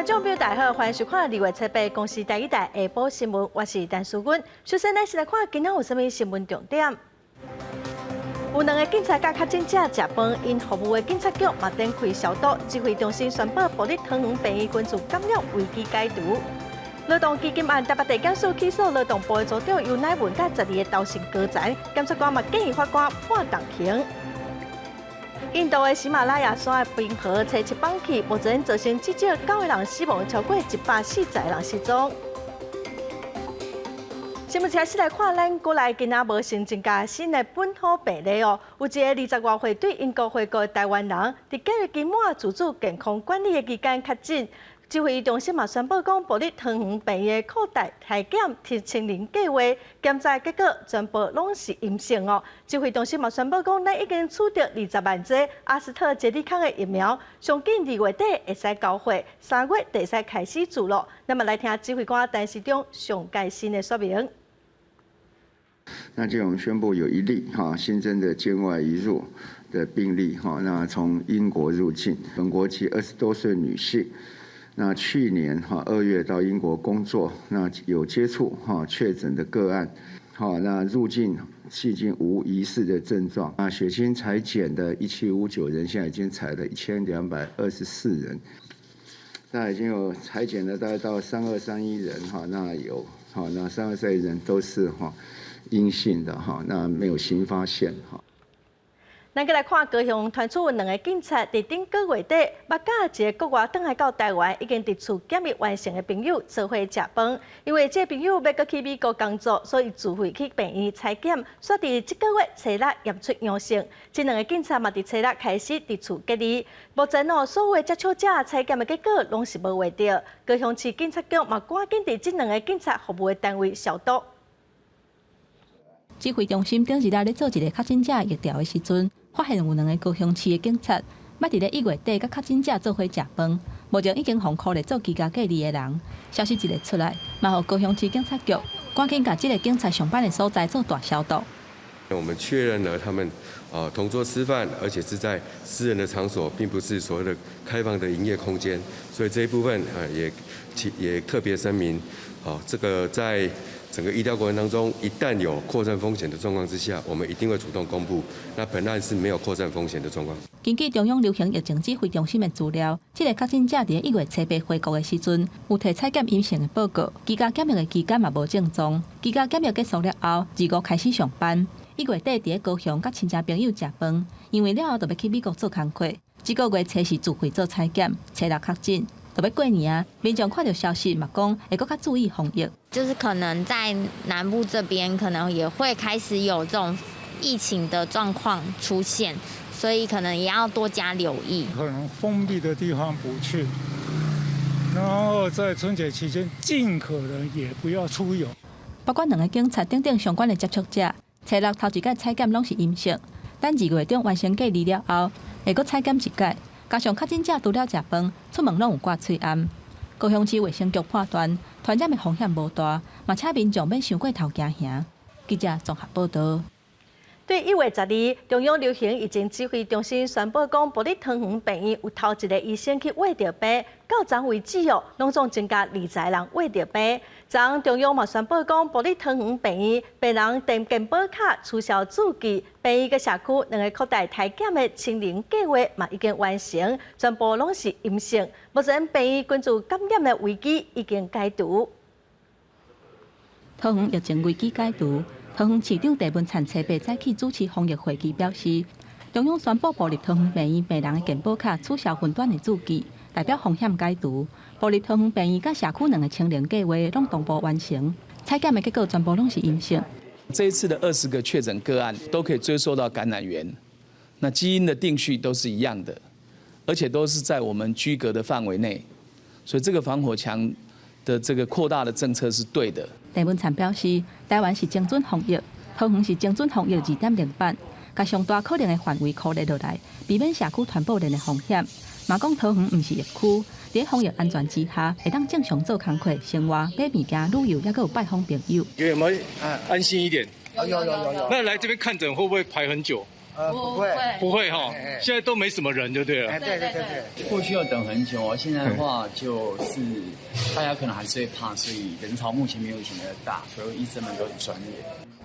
觀眾朋友大家好，歡迎收看2月7日公視台語台下晡新聞，我是陳淑君。首先呢，先來看今仔有啥物新聞重點。有兩個警察佮確診者食飯，𪜶服務的警察局嘛展開消毒，指揮中心宣布部立桃園病院群聚感染危機解除。勞動基金案，台北地檢署起訴勞動部的組長游乃文佮12个投信高層，檢察官嘛建議法官判重刑。印度的喜馬拉雅山的冰河初七崩去，目前造成至少九个人死亡，超過140個人失蹤。新聞開始來看，咱國內今仔無新增加新的本土病例哦。有一個20外歲對英國回國的台灣人，佇隔離期滿自主健康管理的期間確診。指揮中心嘛宣布講，部立桃園病院的擴大篩檢清零計劃，檢查結果全部攏是陰性哦。指揮中心嘛宣布講，咱已經取得20萬劑阿斯特捷利康的疫苗，上緊2月底會使交貨，3月就會使開始注咯。那麼來聽指揮官陳時中上蓋新的說明。那就我們宣布有一例哈新增的境外移入的病例哈，那從英國入境，本國籍20多歲女性。那去年哈2月到英國工作，那有接觸哈確診的個案，好，那入境迄今無疑似的症狀。那血清採檢的1759人，現在已經採了1224人，那已經有採檢了大概到3231人哈，那有好，那3231人都是哈陰性的哈，那沒有新發現哈。咱閣來看高雄傳出有兩个警察佇頂個月底，捌佮一个國外轉來到台灣，已經佇厝檢疫完成的朋友做伙食飯。因為這个朋友欲閣去美國工作，所以自費去病院採檢，煞佇這個月初六驗出陽性。這兩个警察嘛佇初六開始佇厝隔離。目前哦，所有接觸者採檢的結果攏是無畫著。高雄市警察局嘛趕緊佇這兩个警察服務的單位消毒。指揮中心頂一日咧做一個確診者疫調的時陣，發現有兩个高雄市的警察，捌佇咧1月底佮確診者做伙食飯，目前已經予箍咧做居家隔離的人。消息一个出來，嘛予高雄市警察局趕緊共這个警察上班的所在做大消毒。我們確認了他們同桌吃飯，而且是在私人的場所，並不是所謂的開放的營業空間，所以這一部分啊也特別聲明，啊這個在整個疫調過程當中，一旦有擴散風險的狀況之下，我們一定會主動公布。那本案是沒有擴散風險的狀況。根據中央流行疫情指揮中心的資料，這个確診者佇1月初八回國的時陣，有提採檢陰性的報告，居家檢疫的期間嘛無症狀。居家檢疫結束了後，25開始上班。1月底佇咧高雄佮親戚朋友食飯，因為了後就欲去美國做工課。這个月初四自費做採檢，初六確診。就欲過年啊，民眾看著消息嘛，講會閣較注意防疫。就是可能在南部這邊，可能也會開始有這種疫情的狀況出現，所以可能也要多加留意。可能封閉的地方不去，然後在春節期間盡可能也不要出遊。包括兩个警察等等相關的接觸者，初六頭一擺採檢攏是陰性，等2月中完成隔離了後，會閣採檢一擺。加上確診者除了食飯，出門攏有掛喙罨。高雄市衛生局判斷，傳染的風險無大，嘛請民眾免傷過頭驚嚇。記者綜合報導。對1月12，中央流行疫情指揮中心宣布講，部立桃園病院有頭一个醫生去穢著病，到昨為止哦，攏總增加20個人穢著病。昨中央嘛宣布講，部立桃園病院病人登健保卡取消注記，病院佮社區兩个擴大篩檢的清零計劃嘛已經完成，全部攏是陰性。目前病院群聚感染的危機已經解除。桃園疫情危機解除。桃園市長鄭文燦初八早起主持防疫會議，表示中央宣布部立桃園病院病人的健保卡取消分段的注記，代表風險解除。部立桃園病院佮社區兩个清零計劃攏同步完成，採檢的結果全部攏是陰性。這一次的20個確診個案都可以追溯到感染源，那基因的定序都是一樣的，而且都是在我們居隔的範圍內，所以這個防火牆的這個擴大的政策是對的。鄭文燦表示，台灣是精準防疫，桃園是精準防疫2.0版，共上大可能的範圍箍列落來，避免社區傳播鏈的風險。嘛講桃園毋是疫區，佇防疫安全之下，會當正常做工課、生活、買物件、旅遊，猶閣有拜訪朋友。有沒有安心一點？有有有有。那來這邊看診會不會排很久？不會，不會哈，現在都沒什麼人就對了。對對對對。過去要等很久哦，現在的話就是大家可能還是會怕，所以人潮目前沒有以前的大，所以醫生們都很專業。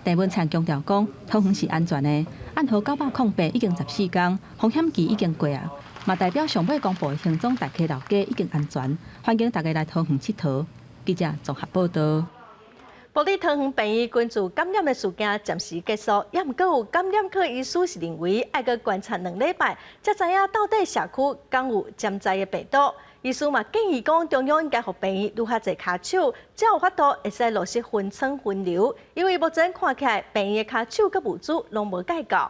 鄭文燦強調講，桃園是安全的，案號908已經14天，風險期已經過啊，嘛代表上尾公布的行蹤大溪老街已經安全，歡迎大家來桃園𨑨迌。記者綜合報道。埔里桃園病院群聚感染的事件暫時結束，也毋過有感染科醫師是認為愛閣觀察2禮拜，才知影到底社區敢有潛在的病毒。醫師嘛建議講，中央應該予病院愈較濟跤手，才有法度會使落實分層分流，因為目前看起來病院的跤手佮物資攏無蓋夠。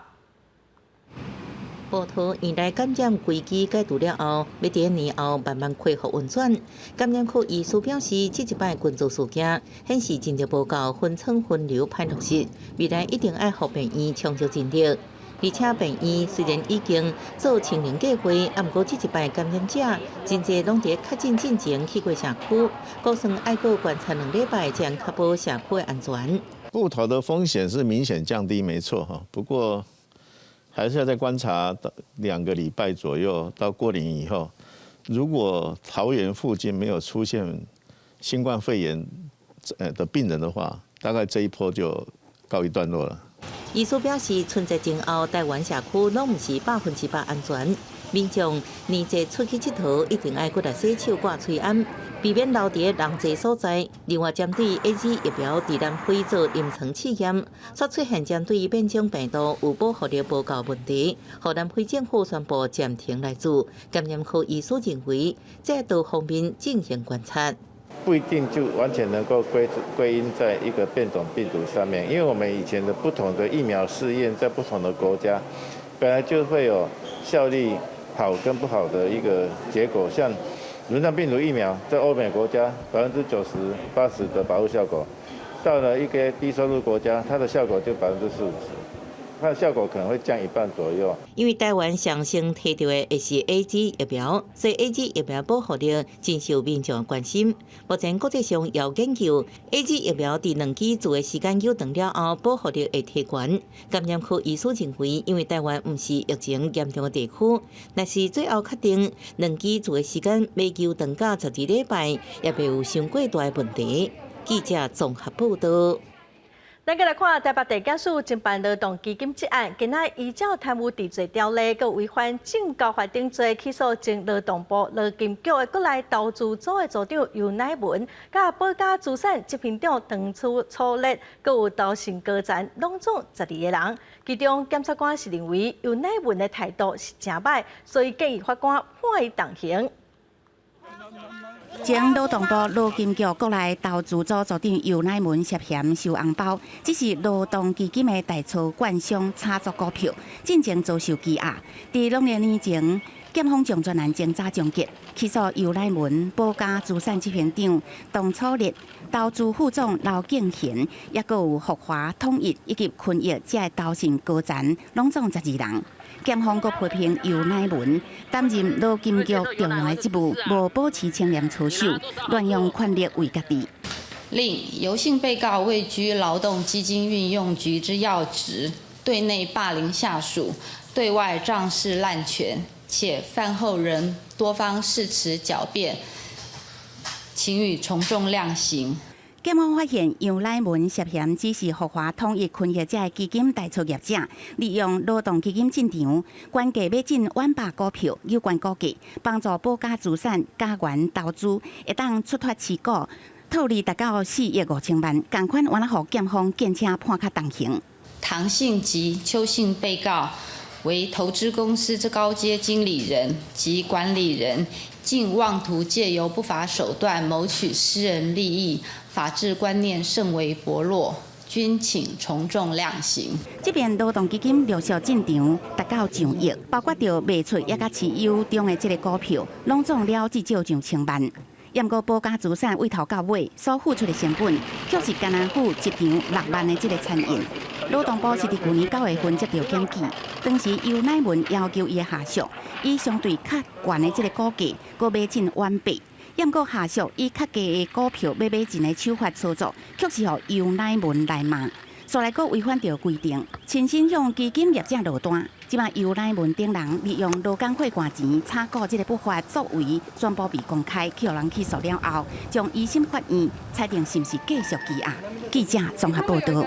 埔桃院內感染危機解除了後，欲佇年後慢慢恢復運轉。感染科醫師表示，這一擺群聚事件顯示人力無夠，分層分流歹落實，未來一定愛予病院充足人力。而且病院雖然已經做清零計劃，啊，毋過這一擺感染者真濟攏佇確診進前去過社區，估算愛閣觀察2禮拜，才能確保社區的安全。埔桃的風險是明顯降低，沒錯哈，不過還是要再觀察到2個禮拜左右，到過年以後，如果桃園附近沒有出現新冠肺炎的病人的話，大概這一波就告一段落了。醫師表示，春節前後台灣社區攏毋是100%安全，民眾年節出去𨑨迌，一定愛骨力洗手、掛喙罨，避免留佇人濟所在。另外，針對 AZ 疫苗佇南非做臨床試驗，煞出現針對變種病毒有保護力無夠問題，予南非政府宣布暫停來注。感染科醫師認為，這多方面進行觀察。不一定就完全能夠歸因在一個變種病毒上面，因為我們以前的不同的疫苗試驗，在不同的國家，本來就會有效力好跟不好的一個結果。像輪狀病毒疫苗，在歐美國家90%、80%的保護效果，到了一個低收入國家，它的效果就40%-50%。它的效果可能會降一半左右。因為台灣上先提著的會是 AZ 疫苗，所以 AZ 疫苗保護力真受民眾關心。目前國際上有研究，AZ 疫苗佇兩劑注的時間久長了後，保護力會提懸。感染科醫師認為，因為台灣毋是疫情嚴重的地區，若是最後確定兩劑注的時間欲求長到12禮拜，也袂有傷過大的問題。記者綜合報道。咱閣來看台北地檢署偵辦勞動基金一案，今仔依照貪污治罪條例，閣違反證交法等罪，起訴前勞動部勞金局的國內投資組的組長游乃文，佮寶嘉資產執行長陳楚烈，閣有投信高層，攏總12個人。其中檢察官是認為游乃文的態度是誠䆀，所以建議法官判伊重刑。前勞動部勞金局國內投資組組長游乃文涉嫌收紅包，這是勞動基金的代操券商炒作股票，進前遭受羈押。佇農曆年前，檢方將專案偵查終結，起訴游乃文、寶嘉資產執行長董楚烈、投資副總劉敬賢，抑閣有福華統一以及坤益這个投信高層，攏總12人。檢方閣批評游乃文擔任勞金局重要的職務，無保持清廉操守，亂用權力為家己。另游姓被告位居勞動基金運用局之要職，對內霸凌下屬，對外仗勢濫權，且犯後仍多方誓詞狡辯，請予從重量刑。檢方發現游乃文涉嫌指示福華統一坤益這个基金代操業者，利用勞動基金進場，懸價買進遠百股票，有關股價，幫助寶嘉資產加元投資，會當出脫持股，套利達到4億5千萬，仝款原來予檢方建請判較重刑。唐姓及邱姓被告為投資公司之高階經理人及管理人，竟妄圖借由不法手段謀取私人利益，法治觀念甚為薄弱，均請從重量刑。這邊勞動基金陸續進場達到上億，包括著賣出抑佮持有中的這个股票，攏總了至少上千萬。毋過寶嘉資產對頭到尾所付出的成本，卻是干焦付一場6萬的這个餐宴。勞動部是佇舊年9月份接到檢舉，當時游乃文要求伊的下屬以相對較懸的這个股價，閣買進遠百。毋過下屬以較低的股票欲買進的手法操作，卻是予游乃文來罵。煞來閣違反著規定，親身向基金業者落單。這擺游乃文等人利用勞工會捐錢炒股這个不法作為，全部被公開，予人起訴了後，將一審法院裁定是毋是繼續羈押。記者綜合報導。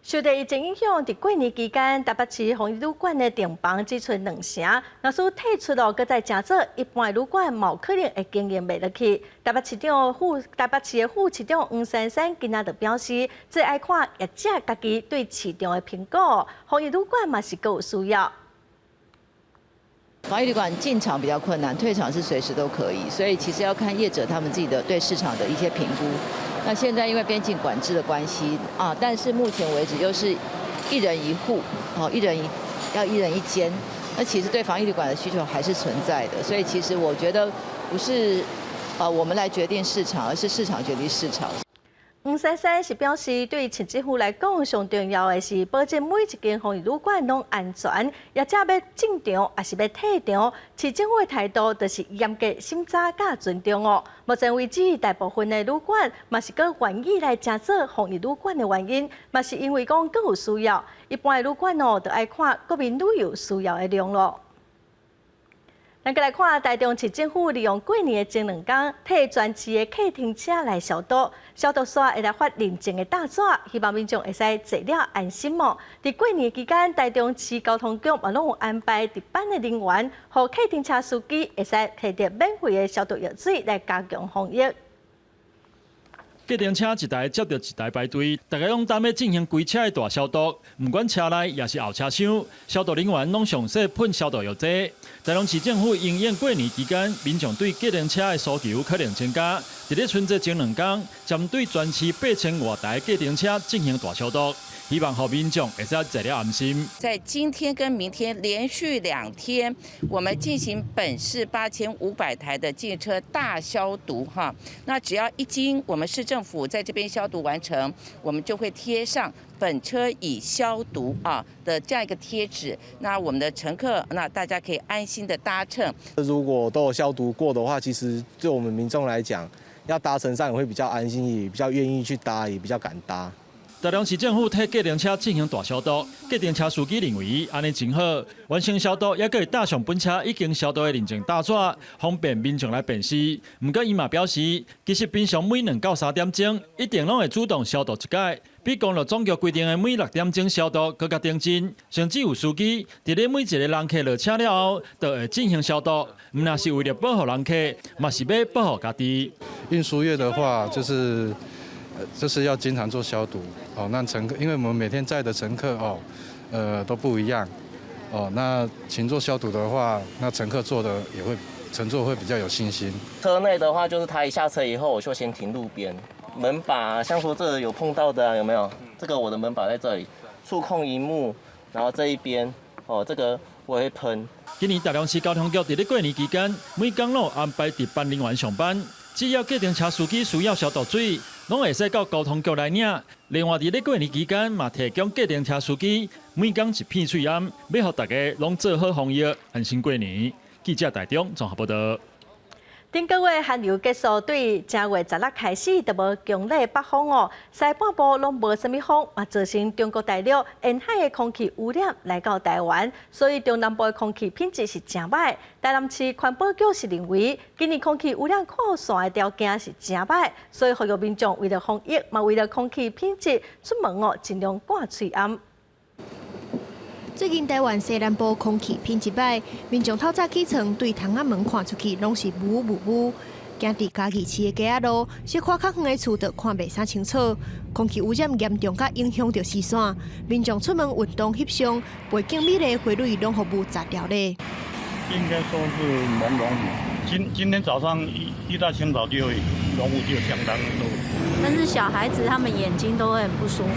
受著疫情影響，佇過年期間，台北市防疫旅館的訂房只賰兩成，若使退出囉，閣再成做一般的旅館，嘛有可能會經營袂落去。台北市的副市長黃珊珊今仔就表示，這愛看業者家己對市場的評估，防疫旅館嘛是閣有需要。防疫旅館進場比較困難，退場是隨時都可以，所以其實要看業者他們自己的對市場的一些評估。那現在因為邊境管制的關係啊，但是目前為止又是一人一戶，哦，一人一要一人一間，那其實對防疫旅館的需求還是存在的，所以其實我覺得不是啊我們來決定市場，而是市場決定市場。黃珊珊是表示，對市政府來講，上重要的是保證每一間防疫旅館攏安全。業者欲進場，抑是欲退場，市政府的態度就是嚴格審查佮尊重哦。目前為止，大部分的旅館嘛是閣願意來成做防疫旅館的原因，嘛是因為講閣有需要。一般的旅館哦，就愛看國民旅遊需要的量囉。咱閣來看，台中市政府利用過年的前兩工，替全市的客停車來消毒，消毒煞會來發認證的貼紙，希望民眾會使坐了安心哦。佇過年期間，台中市交通局嘛攏有安排值班的人員，予客停車司機會使提著免費的消毒藥水來加強防疫。計程車一台接著一台排隊，大家攏等欲進行規車的大消毒，毋管車內抑是後車廂，消毒人員攏詳細噴消毒藥劑。台中市政府因應過年期間，民眾對計程車的需求可能增加，佇咧春節前兩工，針對全市8000外台計程車進行大消毒，希望予民眾會使坐了安心。在今天跟明天連續兩天，我們進行本市8500台的計程車大消毒哈。那只要一經我們市政府在這邊消毒完成，我們就會貼上本車已消毒啊的這樣一個貼紙。那我們的乘客，那大家可以安心的搭乘。如果都有消毒過的話，其實對我們民眾來講，要搭乘上也會比較安心，也比較願意去搭，也比較敢搭。台中市政府替計程車進行大消毒，計程車司機認為按呢真好，完成消毒，猶閣會貼上本車已經消毒的認證貼紙，方便民眾來辨識。毋過伊嘛表示，其實平常每2到3點鐘，一定攏會主動消毒一擺，比公路總局規定的每6點鐘消毒閣較認真。甚至有司機佇咧每一個人客落車了後，就會進行消毒，毋但是為著保護人客，嘛是欲保護家己。運輸業的話，就是要經常做消毒哦。那乘客，因為我們每天載的乘客哦，都不一樣哦。那勤做消毒的話，那乘客坐的也會乘坐會比較有信心。車內的話，就是他一下車以後，我就先停路邊。門把，像說這個有碰到的啊，有沒有？這個我的門把在這裡，觸控螢幕，然後這一邊哦，這個我會噴。今年台中市交通局佇咧過年期間，每工攏安排值班人員上班，只要計程車司機需要消毒水，攏會使到交通局來領。另外，佇咧過年期間，嘛提供計程車司機每工一片喙罨，欲予大家攏做好防疫，安心過年。記者台中綜合報導。頂個月寒流結束，對正月16開始就無強烈北風哦，西半部攏無啥物風，嘛造成中國大陸沿海的空氣污染來到台灣，所以中南部的空氣品質是誠䆀。台南市環保局是認為，今年空氣污染擴散的條件是誠䆀，所以呼籲民眾為著防疫，嘛為著空氣品質出門哦，盡量掛喙罨。最近台灣西南部空氣品質䆀，民眾透早起床對窗仔門看出去，攏是霧霧霧。行佇嘉義市的街仔路，小可較遠的厝都看袂啥清楚。空氣污染嚴重，佮影響著視線。民眾出門運動翕相，背景美麗花蕊攏予霧遮掉咧。應該說是朦朧。今天早上一大清早就濃霧就相當多。但是小孩子他們眼睛都會很不舒服。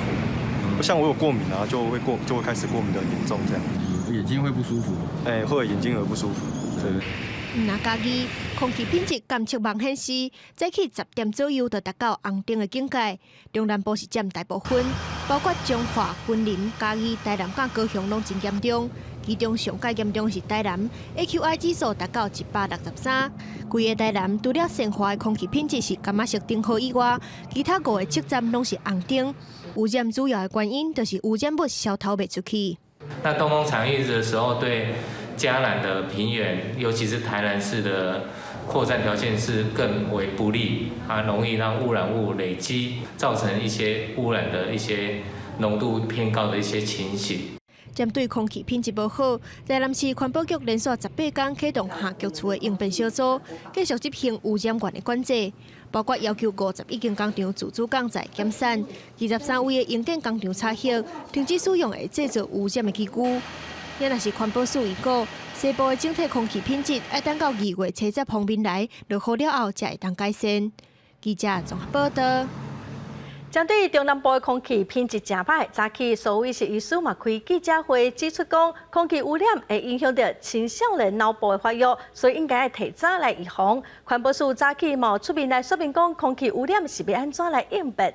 像我有過敏啊，就會開始過敏得很嚴重，這樣。眼睛會不舒服？欸，會眼睛會不舒服。對。毋但嘉義空氣品質監測網顯示，早起10點左右就達到紅燈的警戒。中南部是佔大部分，包括彰化、雲林、嘉義、台南佮高雄攏真嚴重。其中上蓋嚴重是台南，AQI 指數達到163。規个台南除了善化的空氣品質是柑仔色頂好以外，其他五个測站攏是紅燈。污染主要的原因就是污染物消透袂出去。那東風長運的時候，對嘉南的平原，尤其是台南市的擴散條件是更為不利，它容易讓污染物累積，造成一些污染的一些濃度偏高的一些情形。針對空氣品質無好，台南市環保局連續18工啟動下局處的應變小組，繼續執行污染源的管制，包括要求51間工廠自主降載減產，23位的營建工廠查核，停止使用會製造污染的機具。也若是環保署預估，西部的整體空氣品質愛等到2月70鋒面來落雨了後，才會當改善。記者綜合報道。針對中南部的空氣品質誠歹，早起蘇偉實醫師嘛開記者會指出講，空氣污染會影響著青少年腦部的發育，所以應該愛提早來預防。環保署早起嘛出面來說明講，空氣污染是欲按怎來應變。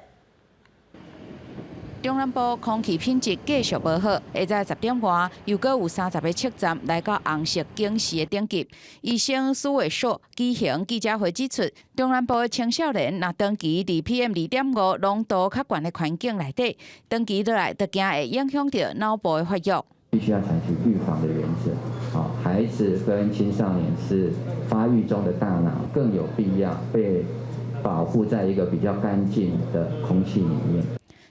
中南部空氣品質繼續無好，下晝10點外，又閣有30個測站來到紅色警示的等級。醫生蘇偉碩舉行記者會指出，中南部的青少年若長期佇 PM 2.5濃度較懸的環境內底，長期落來，就驚會影響著腦部的發育。必須要採取預防的原則，好，孩子跟青少年是發育中的大腦，更有必要被保護在一個比較乾淨的空氣裡面。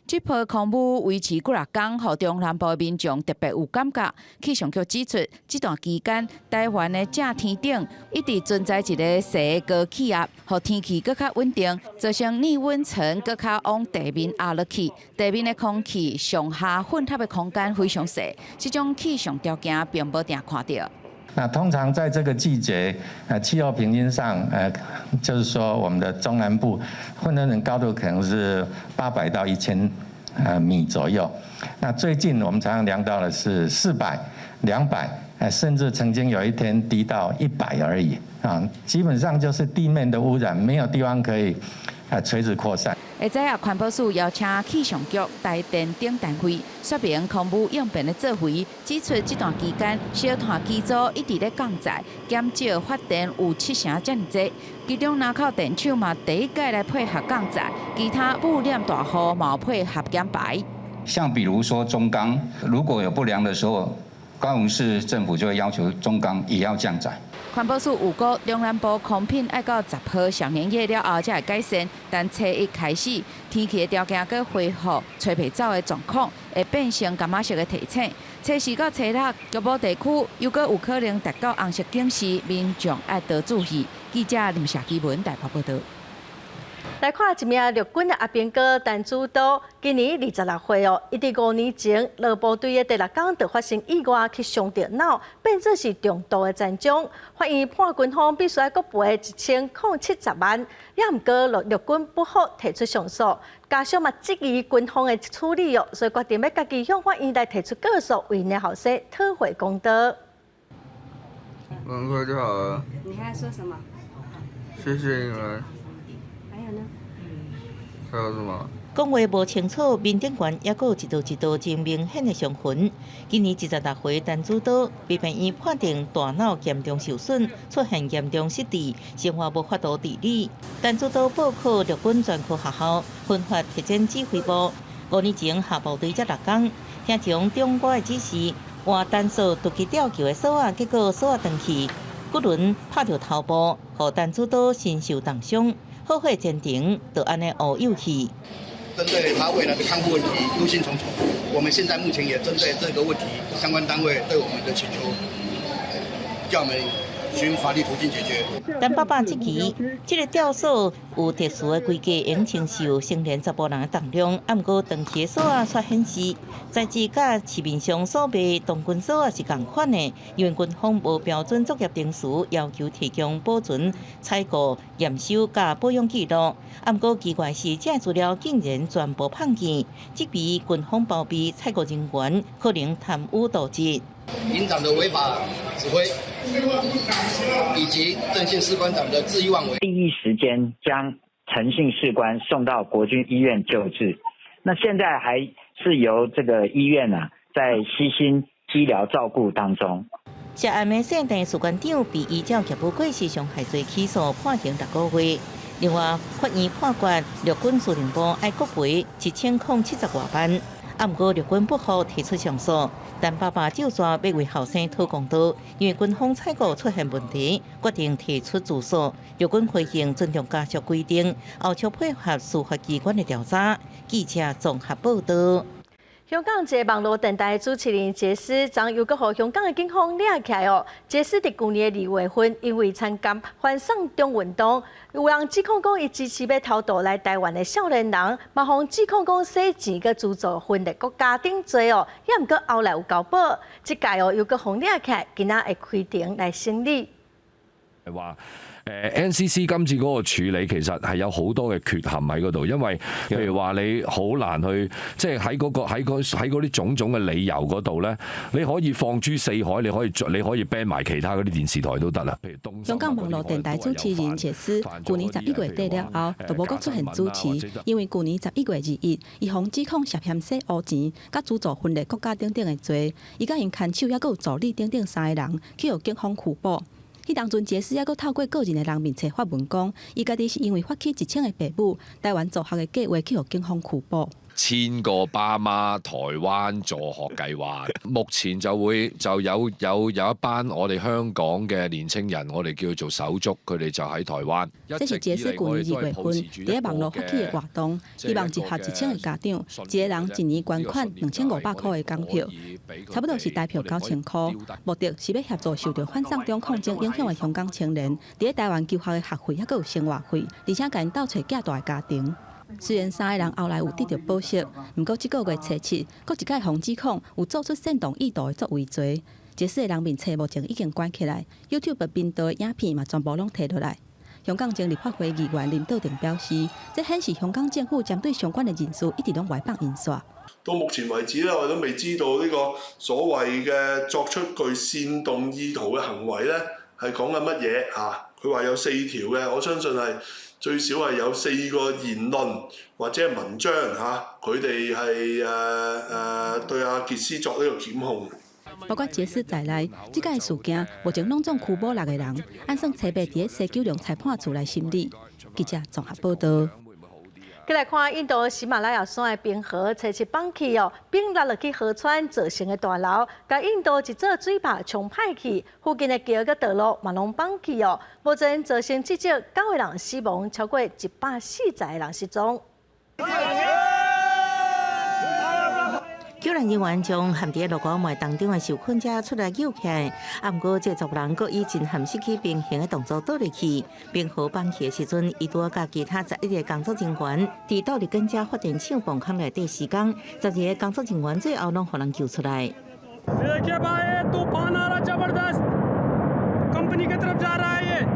這波空污維持幾若工，予中南部民眾特別有感覺。氣象局指出，這段期間台灣的正天頂一直存在一個細的高氣壓，予天氣閣較穩定，造成逆溫層閣較往地面壓落去，地面的空氣上下混合的空間非常細，這種氣象條件並無定看著。那通常在這個季節，氣候平均上，就是說我們的中南部混合層高度可能是800到1000米左右。那最近我們常常量到的是400、200，甚至曾經有一天低到100而已。啊，基本上就是地面的污染，沒有地方可以垂直擴散。下晝啊，環保署邀請氣象局、台電等單位說明空污應變的做法，指出這段期間燒炭機組一直咧降載，減少發電有七成遮爾濟。其中林口電廠嘛第一屆來配合降載，其他污染大戶嘛配合減排。像比如說中鋼，如果有不良的時候，高雄市政府就會要求中鋼也要降載。環保署預估中南部空品愛到10號小年夜了後才會改善，但初一開始天氣的條件閣恢復，吹袂走的狀況會變成柑仔色的提醒。初四到初六，局部地區又閣有可能達到紅色警示，民眾愛多注意。記者林夏基文台北報導。來看一名陸軍的阿兵哥陳子多，今年26歲哦，伊佇5年前落部隊的第六工就發生意外，去傷著腦，變做是重度的殘障。法院判軍方必須愛閣賠1070萬，也毋過陸軍不服提出上訴，家屬嘛質疑軍方的處理哦，所以決定欲家己向法院來提出告訴，為𪜶後生討回公道。很快就好了。你還要說什麼？謝謝你們。還有呢？還有什麼？講話無清楚，面頂懸猶閣有一道一道真明顯的傷痕。今年26歲，陳子多被病院判定大腦嚴重受損，出現嚴重失智，生活無法度自理。陳子多報考陸軍專科學校，分發特戰指揮部。5年前下部隊才六工，聽從長官的指示，換單鎖突擊吊橋的鎖仔，結果鎖仔斷去，滾輪拍著頭部，予陳子多身受重傷。好好前程就按呢烏有去。針對他未來的康復問題憂心忡忡，我們現在目前也針對這個問題，相關單位對我們的請求，叫我們循法律途徑解決。陳爸爸質疑，這个吊索有特殊的規格，會承受成年查埔人的重量，啊，毋過斷去的鎖仔卻顯示，材質佮市面上所賣童軍鎖仔是仝款的，因為軍方無標準作業程序，要求提供保存、採購、驗收佮保養記錄。啊，毋過奇怪是，這資料竟然全部麭去，質疑軍方包庇採購人員，可能貪污瀆職。營長的違法指揮，以及鄭姓士官長的恣意妄為。第一時間將陳姓士官送到國軍醫院救治。那現在還是由這個醫院啊，在悉心醫療照顧當中。涉案的縣地士官長被依照業務過失傷害罪起訴，判刑6個月。另外，法院判決陸軍司令部愛國賠1070外萬。啊，毋過陸軍不服提出上訴，但爸爸就煞欲為後生討公道，因為軍方採購出現問題，決定提出自訴。陸軍回應尊重家屬規定，後續配合司法機關的調查。記者綜合報道。香港一个網路電台主持人傑斯，昨又閣予香港的警方掠起來哦。傑斯佇舊年2月份，因為參加反送中運動，有人指控講伊支持欲偷渡來台灣的少年人，嘛予指控講洗錢佮資助分裂國家等罪哦。也毋過後來有交保，這屆哦又閣予掠起來，今仔會開庭來審理。係話NCC 今次嗰個處理其實係有好多嘅缺陷喺嗰度，因為譬如話你好難去即係喺嗰個喺嗰喺嗰啲種種嘅理由嗰度咧，你可以放諸四海，你可以 ban 埋其他嗰啲電視台都得啦。譬如東香港網路電台主持人傑斯，舊年11月底了後，就無閣出現主持，因為舊年11月21，伊予指控涉嫌洗烏錢、佮資助分裂國家等等的罪，伊佮𪜶牽手抑閣有助理等等三个人去予警方拘捕。彼當陣傑斯抑閣透過個人的人面冊發文講，伊家己是因為發起1000個爸母台灣助學的計劃去予警方拘捕。千個爸媽台灣助學計劃，目前就會就有有有一班我哋香港嘅年青人，我哋叫做手足，佢哋就喺台灣。這是傑斯舊年2月份佇咧網路發起的活動，希望集合1000個家長，一個人一年捐款2500箍的港票，差不多是台票9000箍。目的是欲協助受著反送中抗爭影響的香港青年，佇咧台灣求學的學費抑閣有生活費，而且共𪜶鬥揣寄蹛的家庭。雖然三個人後來有得著保釋，毋過這個月初七，閣一擺予指控有做出煽動意圖的作為罪。傑斯的人面冊目前已經關起來，YouTube 頻道的影片嘛全部攏提落來。香港前立法會議員林道靜表示，這顯示香港政府針對相關的人士一直攏歪放𪜶煞。到目前為止咧，我都未知道呢個所謂嘅作出具煽動意圖嘅行為咧，係講緊乜嘢嚇？佢話有四條嘅，我相信係最少係有四個言論或者係文章嚇，佢哋係對阿傑斯作呢個檢控。包括傑斯在內，這擺事件目前攏總拘捕六個人，按算初八佇咧西九龍裁判處來審理。記者綜合報道。閣來看印度喜馬拉雅山的冰河，初七崩去哦，冰落落去河川造成的大流，共印度一座水壩沖歹去，附近的橋佮道路嘛攏崩去哦，目前造成至少九個人死亡，超過140個人失蹤。救援人員將陷佇落雨霾當中的受困者出來救起來，啊，毋過這十人閣以真含失去平衡的動作倒入去，冰河崩去的時陣，伊拄仔佮其他11個工作人員佇倒立管遮發電廠泵腔內底施工，12個工作人員最後攏予人救出來。देखिए भाई तूफान आ रहा जबरदस्त कंपनी की तरफ जा रहा है ये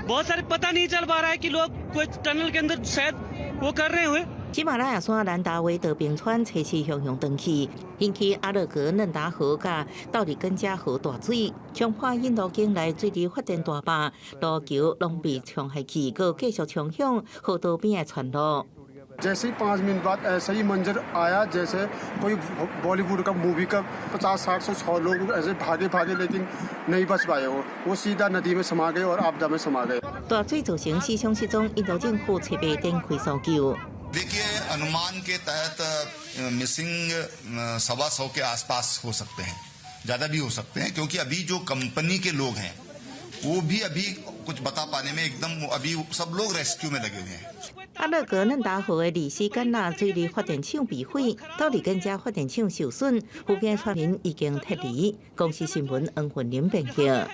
बहुत सारे पता नहीं चल पा रहा है कि लोग कोई टनल के अंदर शायद वो कर रहे हुए。喜馬拉雅山蘭達維德冰川初七洶湧斷去，引起阿勒格嫩達河佮道里根加河大水，衝破印度境內水力發電大壩，路橋攏被沖下去，閣繼續衝向河道邊的村落。 जैसे ही 5 मिनट बाद ऐसा ही मंजर आया जैसे कोई बॉलीवुड का मूवी का 50, 60, 100 लोग ऐसे भागे भागे लेकिन नहीं बच पाए वो वो सीधा नदी में समा गए और आपदा में समा गए。大水造成四傷失蹤，印度政府初八展開搜救。 देखिए अनुमान के तहत मिसिंग 125 के आसपास हो सकते हैं, ज्यादा भी हो सकते हैं, क्योंकि अभी जो कंपनी के लोग हैं वो भी अभी कुछ बता पाने में एकदम अभी सब लोग रेस्क्यू में लगे हुए हैं。阿勒格嫩達河的歷史干納水力發電廠被毀，道里根加發電廠受損，附近村民已經撤離。公視新聞黃雲林編輯。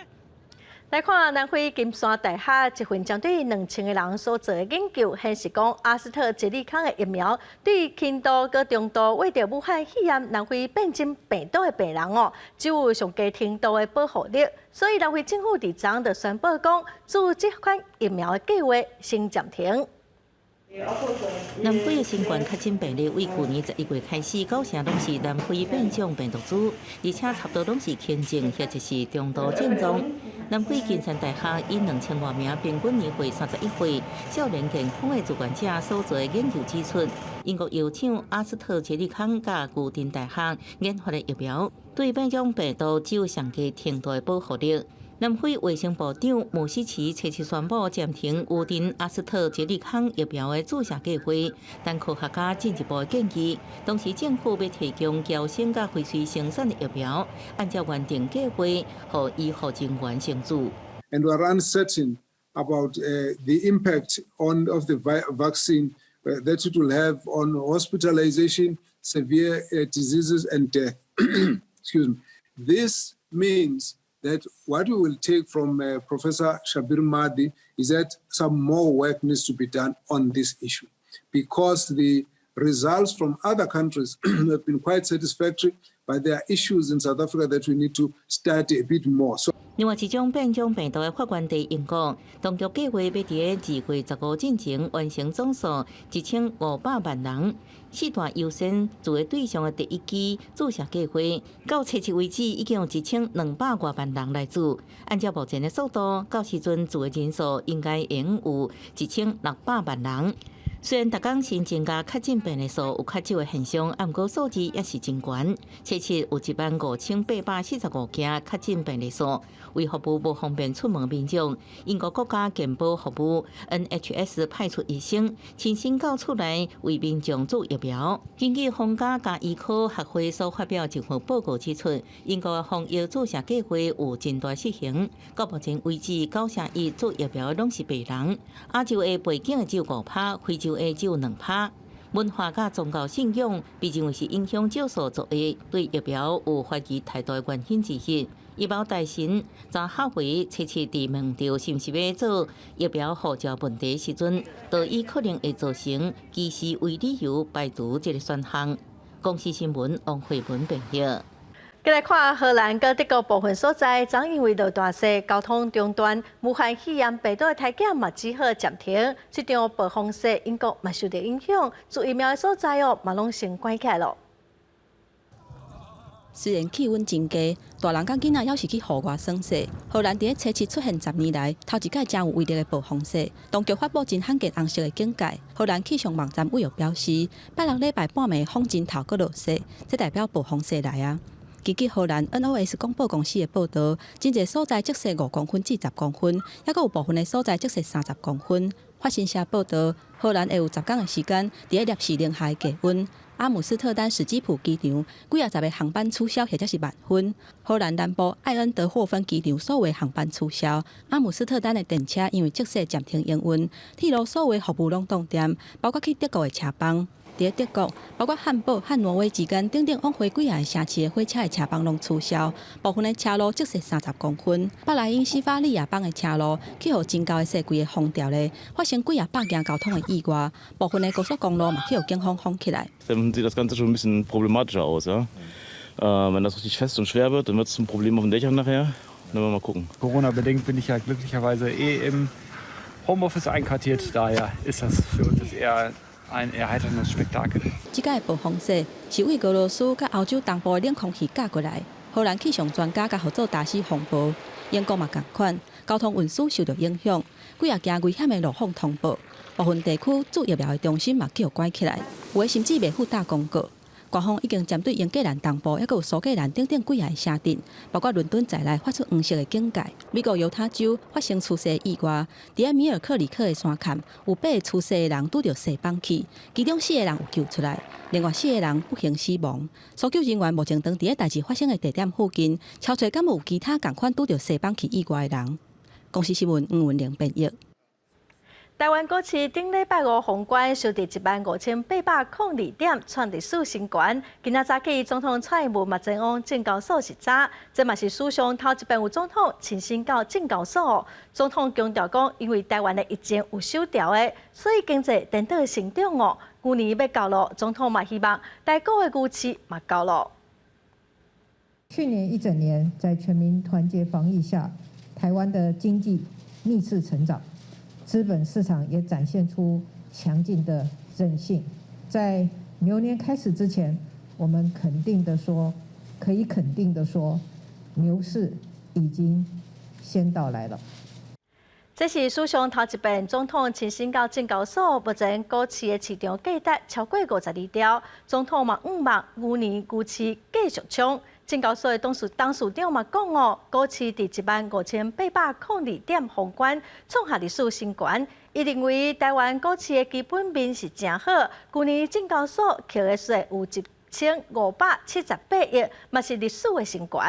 來看南非金山大學一份針對2000個人所做的研究，顯示講阿斯特捷利康的疫苗對輕度佮中度患著武漢肺炎南非變種病毒的病人哦，只有上低程度的保護力。所以南非政府佇昨就宣布講，注這款疫苗的計劃先暫停。南非的新冠確診病例為舊年11月開始，九成攏是南非變種病毒株，而且差不多攏是輕症或者是中度症狀。南非金山大學以2000外名平均年歲31歲少年健康的志願者所做的研究指出，英國藥廠阿斯特捷利康佮牛津大學研發的疫苗，對變種病毒只有上低程度的保護力。南非衛生部長穆西奇初七宣布暫停牛津阿斯特捷利康疫苗的注射計劃，但科學家進一步建議，當時政府欲提供嬌生佮輝瑞生產的疫苗，按照原定計劃，予醫護人員先注。 And we are uncertain about the impact on of the vaccine that it will have on hospitalization, severe diseases, and death. Excuse me. This means that what we will take from Professor Shabir Madhi is that some more work needs to be done on this issue because the results from other countries have been quite satisfactory, but there are issues in South Africa that we need to study a bit more. So 另外一種變種病毒的發源地英國，當局計劃欲佇2月15進前完成總數1500萬人四大優先注的對象的第一劑注射計劃，到初七為止已經有1200外萬人來注。按照目前的速度，到時陣注的人數應該會有1600萬人。雖然逐工新增加確診病例數有較少的現象，毋過數字也是真懸。初七有15,845件確診病例數，為服務無方便出門民眾，英國國家健保服務 NHS 派出醫生親身到厝內為民眾注疫苗。根據皇家加醫科學會所發表一份報告指出，英國的防疫注射計劃有真大失衡。到目前為止，9成1注疫苗攏是白人，亞洲的背景的只有5趴，非洲的只有2趴。文化佮宗教信仰被認為是影響少數族裔對疫苗有懷疑態度的原因之一。醫保大臣查哈維初七佇問著是毋是欲做疫苗護照問題時陣，就以可能會造成歧視為理由排除這個選項。公視新聞王慧文編譯。繼來看荷蘭佮德國部分所在，昨因為落大雪，交通中斷，武漢肺炎病毒的篩檢嘛只好暫停。這場暴風雪，英國嘛受著影響，注疫苗的所在哦，嘛攏先關起來囉。雖然氣溫真低，大人佮囡仔猶是去戶外耍雪。荷蘭佇咧初七出現10年來頭一擺誠有威力的暴風雪，當局發布真罕見紅色的警戒。荷蘭氣象網站委表示，拜六禮拜半暝風真透閣落雪，這代表暴風雪來啊！根據荷蘭 NOS 廣播公司的報導，真濟所在積雪5公分至10公分，猶閣有部分的所在積雪30公分。法新社報導，荷蘭會有10工的時間佇咧攝氏零下的低溫。阿姆斯特丹史基浦機場幾仔十个航班取消或者是慢分。荷蘭南部艾恩德霍芬機場所有航班取消。阿姆斯特丹的電車因為積雪暫停營運，鐵路所有服務攏凍電，包括去德國的車班。佇德國，包括漢堡、漢諾威之間等等往回幾仔個城市的火車的車班攏取消，部分的車路積雪30公分。北萊茵斯法利亞邦的車路去予真厚的雪規个封掉咧，發生幾仔百件交通的意外，部分的高速公路嘛去予警方封起來。 Dann sieht das Ganze schon ein bisschen problematischer aus, ja. Wenn das richtig fest und schwer wird, dann wird es ein Problem auf den Dächern nachher. Dann wollen wir mal gucken. Corona-bedingt bin ich ja glücklicherweise eh im Homeoffice einquartiert. Daher ist das für uns jetzt eher ein erheiterndes Spektakel. 這擺暴風雪是對俄羅斯佮歐洲東部的冷空氣夾過來，荷蘭氣象專家共號做大師風暴，英國嘛仝款，交通運輸受著影響，幾仔件危險的路況通報，部分地區注疫苗的中心嘛予關起來，有的甚至袂赴打廣告。官方已經針對英格蘭東部，猶閣有蘇格蘭等等幾仔個城鎮，包括倫敦在內，發出黃色的警戒。美國猶他州發生趨雪意外，佇咧米爾克里克的山崁，有八個趨雪的人拄著雪崩去，其中四個人有救出來，另外四個人不幸死亡。搜救人員目前當佇咧代誌發生的地點附近，搜揣敢有其他仝款拄著雪崩去意外的人。公視新聞黃文玲編譯。台灣股市頂禮拜五封關，收佇15,802點，創歷史新高。今仔早起，總統蔡英文嘛前往證交所視察，這嘛是史上頭一擺有總統親身到證交所。總統強調講，因為台灣的疫情有守牢的，所以經濟顛倒成長哦。牛年欲到囉，總統嘛希望台股的牛市嘛到囉。去年一整年，在全民團結防疫下，台灣的經濟逆勢成長。資本市場也展現出強勁的韌性。在牛年開始之前，我們肯定的說，可以肯定的說，牛市已經先到來了。這是史上頭一遍總統親身到證交所，目前股市的市場價值超過52兆。總統嘛向望牛年牛市繼續衝。證交所的董事長嘛講哦，股市佇15,802點封關，創下歷史新高。伊認為台灣股市的基本面是誠好，舊年證交所扣的稅有1578億，嘛是歷史的新高。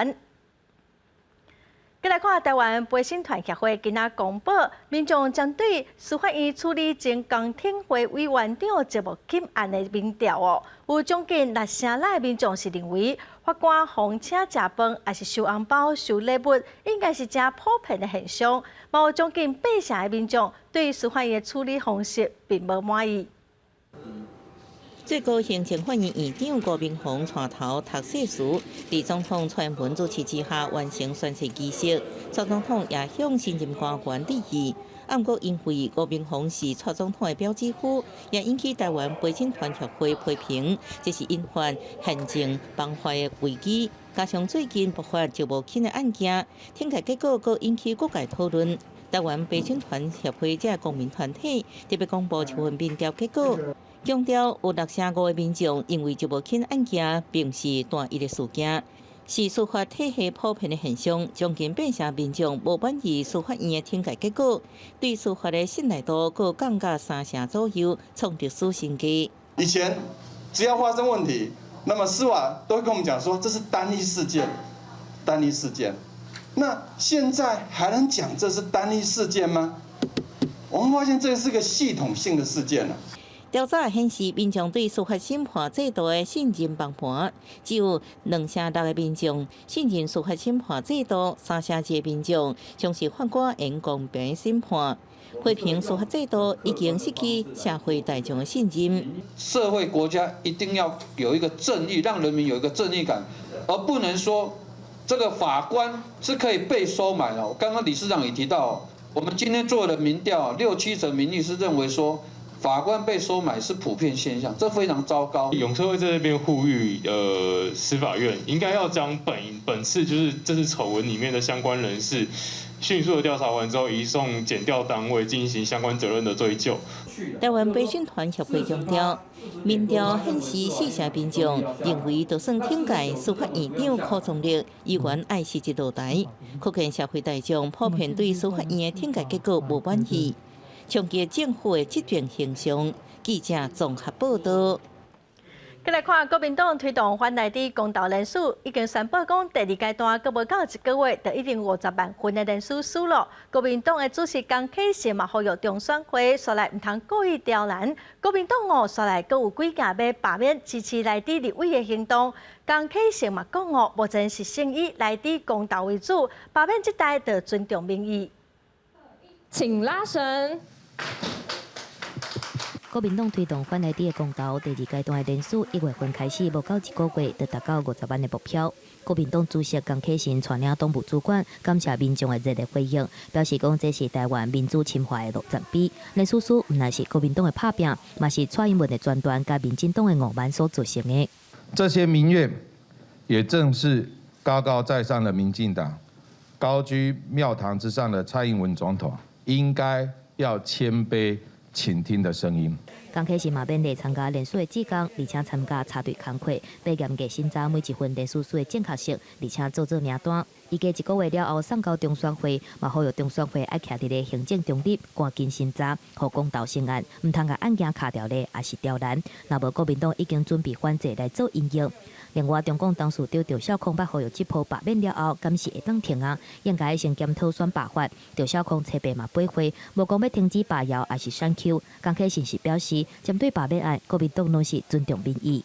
閣來看台灣陪審團協會今仔公布，民眾針對司法院處理前公聽會委員長石木欽案的民調哦，有將近6成6的民眾是認為法官予請食飯，抑是收紅包、收禮物，應該是誠普遍的現象。嘛有將近8成的民眾對司法院的處理方式並無滿意。最高行政法院院長高明鴻帶頭讀誓詞，佇總統蔡英文主持之下完成宣誓儀式。蔡總統也向新任官員致意。毋過因為高明鴻是蔡總統的表姊夫，也引起台灣陪審團協會批評，這是引發憲政崩壞的危機。加上最近爆發石木欽的案件，懲戒結果閣引起各界討論。台灣陪審團協會這公民團體特別公布這份民調結果。強調有6成5的民眾認為石木欽案件並毋是單一的事件，是司法體系普遍的現象。將近8成民眾無滿意司法院的懲戒結果，對司法的信賴度閣降到3成左右，創歷史新低。以前只要發生問題，那麼司法都會跟我們講說這是單一事件，單一事件。那現在還能講這是單一事件嗎？我們發現這是個系統性的事件了。調查顯示，民眾對司法審判制度的信任崩盤，只有2成6的民眾信任司法審判制度，3成2的民眾相信法官會公平審判。批評司法制度已經失去社會大眾的信任。社會國家一定要有一個正義，讓人民有一個正義感，而不能說這個法官是可以被收買的。剛剛理事長也提到，我們今天做的民調，六七成民意是認為說，法官被收買是普遍現象，這非常糟糕。永策會在這邊呼籲，司法院應該要將本次就是這次醜聞裡面的相關人士，迅速的調查完之後，移送檢調單位進行相關責任的追究。台灣陪審團協會強調，民調顯示4成民眾認為，就算懲戒司法院長柯崇力，依然愛辭職落台。可見社會大眾普遍對司法院的懲戒結果無滿意。衝擊政府的執政形象。記者綜合報道。閣來看國民黨推動反萊豬公投連署，已經宣布講第二階段閣無夠一個月，就已經50萬份的連署書囉。國民黨的主席江啟臣嘛呼籲中選會，煞來毋通故意刁難。國民黨哦，煞來閣有幾件欲罷免支持萊豬立委的行動。江啟臣嘛講哦，目前是先以萊豬公投為主，罷免這代就尊重民意。請拉繩。國民黨推動反萊豬的公投，第二階段的連署1月份開始，無夠一個月就達到50萬的目標。國民黨主席江啟臣帶領黨部主管感謝民眾的熱烈回應，表示講這是台灣民主深化的路程碑。連署書毋但是國民黨的拍拚，嘛是蔡英文的專斷佮民進黨的傲慢所造成的。這些民怨，也正是高高在上的民進黨，高居廟堂之上的蔡英文總統，應該要謙卑傾聽的聲音。江啟臣嘛勉勵參加連署的志工，而且參加查對工課，欲嚴格審查每一份連署書的正確性，而且做做名單。預計一個月了後送交中選會，嘛呼籲中選會愛徛佇咧行政中立，趕緊審查，予公投成案，毋通共案件卡牢咧，抑是刁難。若無國民黨已經準備反制來做因應。另外，中共董事長趙少康捌呼籲這波罷免了後，敢是會當停啊？應該先檢討選罷法。趙少康初八嘛八會，無講欲停止罷搖，抑是選 Q。江啟臣是表示，針對罷免案，國民黨攏是尊重民意。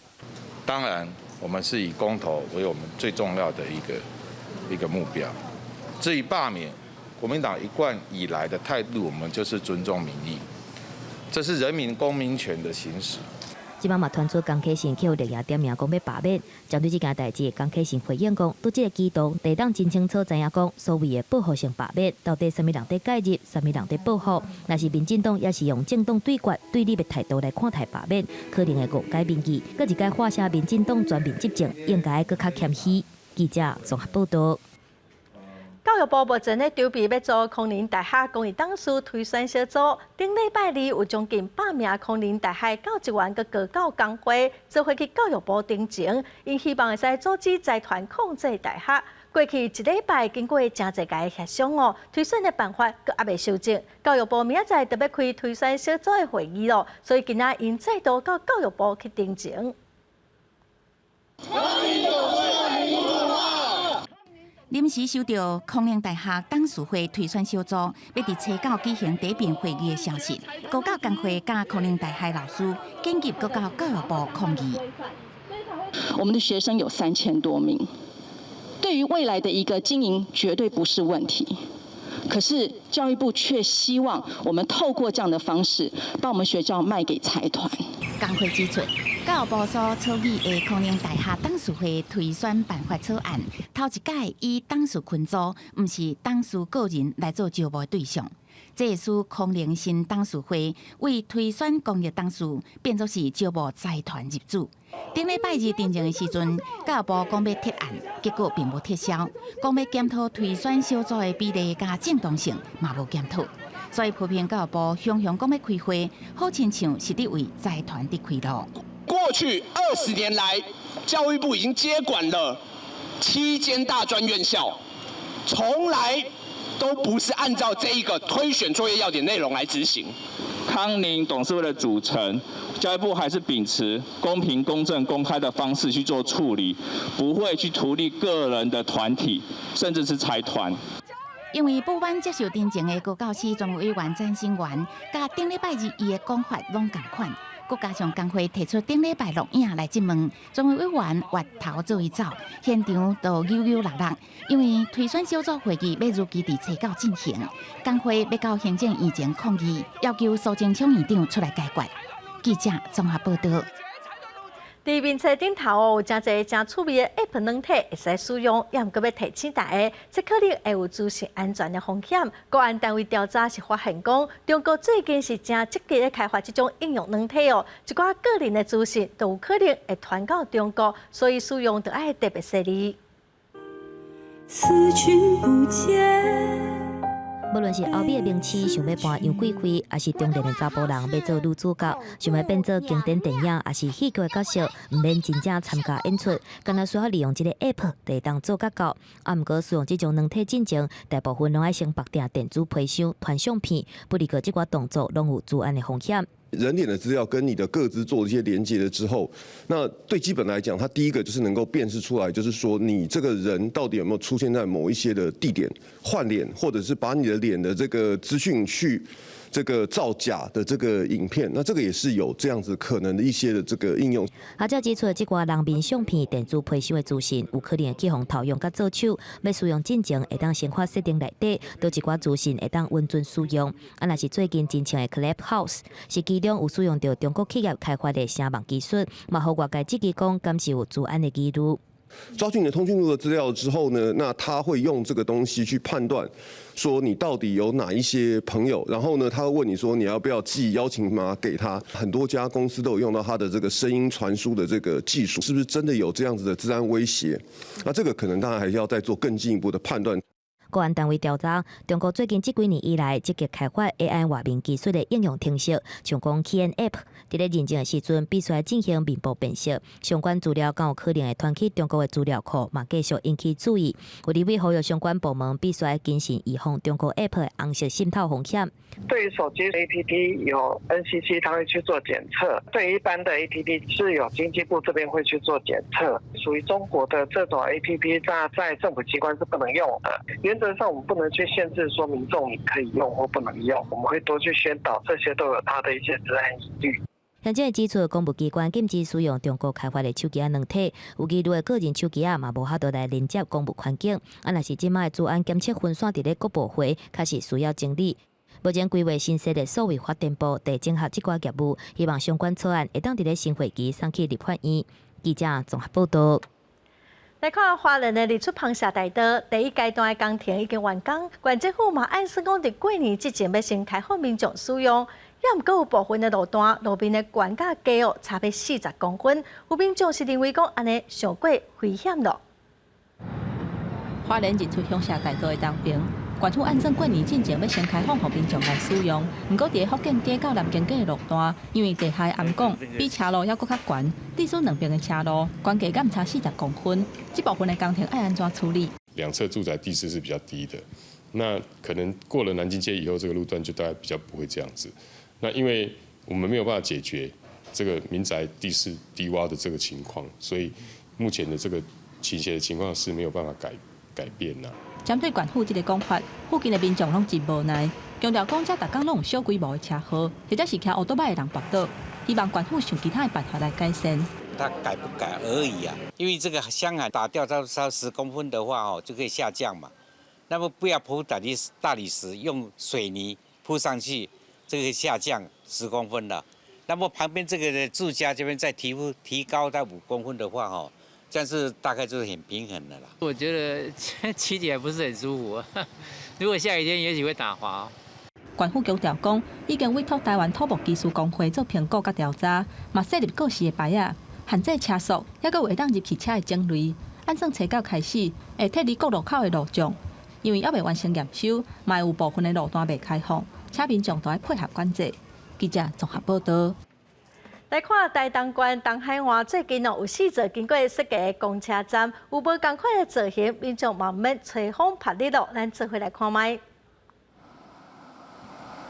當然，我們是以公投為我們最重要的一個目標。至於罷免，國民黨一貫以來的態度，我們就是尊重民意，這是人民公民權的行使。這擺嘛傳出江啟臣去綠營點名講欲罷免，針對這件代誌，江啟臣回應講，對這个舉動，地黨真清楚知影講，所謂的報復性罷免，到底啥物人佇介入，啥物人佇報復？若是民進黨，抑是用政黨對決對立的態度來看待罷免，可能會誤解民意。閣一擺化寫民進黨全面執政，應該閣較謙虛。記者綜合報道。教育部目前咧籌備欲組康寧大學公益董事推選小組，頂禮拜二有將近百名康寧大學教職員佮高教工會做伙去教育部陳情，𪜶希望會使阻止財團控制大學。過去一禮拜經過誠濟个協商哦，推選的辦法閣猶未修正。教育部明仔載就欲開推選小組的會議囉，所以今仔𪜶再度到教育部去陳情。臨時收到康寧大學董事會推選小組欲佇初九舉行答辯會議的消息，高教工會佮康寧大學老師緊急閣到教育部抗議。我們的學生有3000多名，對於未來的一個經營絕對不是問題。可是教育部卻希望我們透過這樣的方式，把我們學校賣給財團。工會指出，教育部所草擬的康寧大學董事會推選辦法草案，頭一擺以董事群組，毋是董事個人來做招募對象。這會使康寧新董事會為推選公益董事，變做是招募財團入主。頂禮拜二陳情的時陣，教育部講欲撤案，結果並無撤銷，講欲檢討推選小組的比例佮正當性，嘛無檢討。所以批評教育部雄雄講欲開會，好親像是佇為財團佇開路。過去20年來，教育部已經接管了7間大專院校，從來都不是按照這一個推選作業要點內容來執行。康寧董事會的組成，教育部還是秉持公平、公正、公開的方式去做處理，不會去圖利個人的團體，甚至是財團。因為不滿接受陳情的高教師專委員詹心源，佮頂禮拜二伊的講法攏仝款，閣加上工會提出頂禮拜錄影來質問，專委委員越頭做伊走，現場都扭扭搦搦。因為推選小組會議欲如期佇初九進行，工會欲到行政院前抗議，要求蘇貞昌院長出來解決。記者綜合報道。佇面冊頂頭哦，有誠濟誠趣味的 App 軟體會使使用，也毋過欲提醒大家，這可能會有資訊安全的風險。國安單位調查是發現講，中國最近是誠積極咧開發這種應用軟體哦，一寡個人的資訊都有可能會傳到中國，所以使用著愛特別細膩。思君不見。無論是歐美的名星想欲扮楊貴妃，抑是中年的查埔人欲做女主角，想欲變做經典電影，抑是戲劇的角色，毋免真正參加演出，干焦需要利用這个 App 就會當做甲到。啊，毋過使用這種軟體進前，大部分攏愛先縛定電子皮箱、傳相片，不過這寡動作攏有資安的風險。人臉的資料跟你的個資做一些連接了之後，那對基本來講，它第一個就是能夠辨識出來，就是說你這個人到底有沒有出現在某一些的地點換臉，或者是把你的臉的這個資訊去這個造假的這個影片，那這個也是有這樣子可能的一些的這個應用。學者指出，這寡人面相片、電子皮箱的資訊，有可能會去予偷用佮做手，欲使用進前會當先看設定內底，佗一寡資訊會當穩準使用。啊，若是最近真興的 Clubhouse，是其中有使用著中國企業開發的聲網技術，嘛予外界質疑講，敢是有資安的疑慮。抓取你的通訊錄的資料之後呢，那他會用這個東西去判斷，說你到底有哪一些朋友，然後呢，他會問你說你要不要寄邀請碼給他。很多家公司都有用到他的這個聲音傳輸的這個技術，是不是真的有這樣子的資安威脅？那這個可能當然還是要再做更進一步的判斷。國安單位調查，中國最近這幾年以來積極開發 AI 畫面技術的應用程式，像講起 App，佇咧認證的時陣必須愛進行面部辨識，相關資料敢有可能會傳去中國的資料庫，嘛繼續引起注意。有立委呼籲相關部門必須愛謹慎預防中國 App 的紅色滲透風險。對於手機 APP 有 NCC，他會去做檢測；對於一般的 APP 是有經濟部這邊會去做檢測。屬於中國的這種 APP，在政府機關是不能用的。原則上，我們不能去限制說民眾你可以用或不能用，我們會多去宣導，這些都有它的一些資安疑慮。行政院指出，公務機關禁止使用中國開發的手機仔軟體，有疑慮的個人手機仔嘛無法度來連接公務環境。啊，若是這擺的資安檢測分散佇咧各部會，確實需要整理。目前規劃新設的數位發展部，佇整合這寡業務，希望相關草案會當佇咧新會期送去立法院。記者綜合報道。來看花蓮的日出芳社大道第一階段的工程已經完工，縣政府嘛按算講佇過年之前欲先開放民眾使用，也毋過有部分的路段路面的懸佮低哦，差欲40公分，有民眾是認為講按呢傷過危險囉。花蓮日出鄉下大道的東爿，縣府按算過年進前欲先開放予民眾來使用。毋過佇福建街到南京街的路段，因為地下的暗管比車路猶閣較懸，致使兩邊的車路懸低減差40公分。這部分的工程愛按怎處理？兩側住宅地勢是比較低的，那可能過了南京街以後，這個路段就大概比較不會這樣子。那因為我們沒有辦法解決這個民宅地勢低窪的這個情況，所以目前的這個傾斜的情況是沒有辦法改變啦。針對縣府這个講法，附近的民眾攏真無奈，強調講這逐工攏有小規模的車禍，或者是騎歐多擺的人跋倒，希望縣府想其他的辦法來改善。他改不改而已啊，因為這個箱涵打掉到10公分的話，哦，就可以下降嘛。那麼不要鋪大理石，用水泥鋪上去，這個下降十公分了。那麼旁邊這個住家這邊再提高到5公分的話，哦，這樣是大概就是很平衡的啦。我覺得騎起來不是很舒服，如果下雨天，也許會打滑。縣府強調講，已經委託臺灣土木技師公會做評估佮調查，嘛設立告示的牌仔，限制車速，猶閣有會當入去車的種類。按算初九開始，會撤離各路口的路障，因為猶未完成驗收，嘛會有部分的路段袂開放，請民眾都愛配合管制。記者綜合報導。來看台東縣東海岸最近哦，有四座經過設計的公車站，有無仝款的造型，民眾嘛毋免吹風曝日囉。咱做伙來看覓。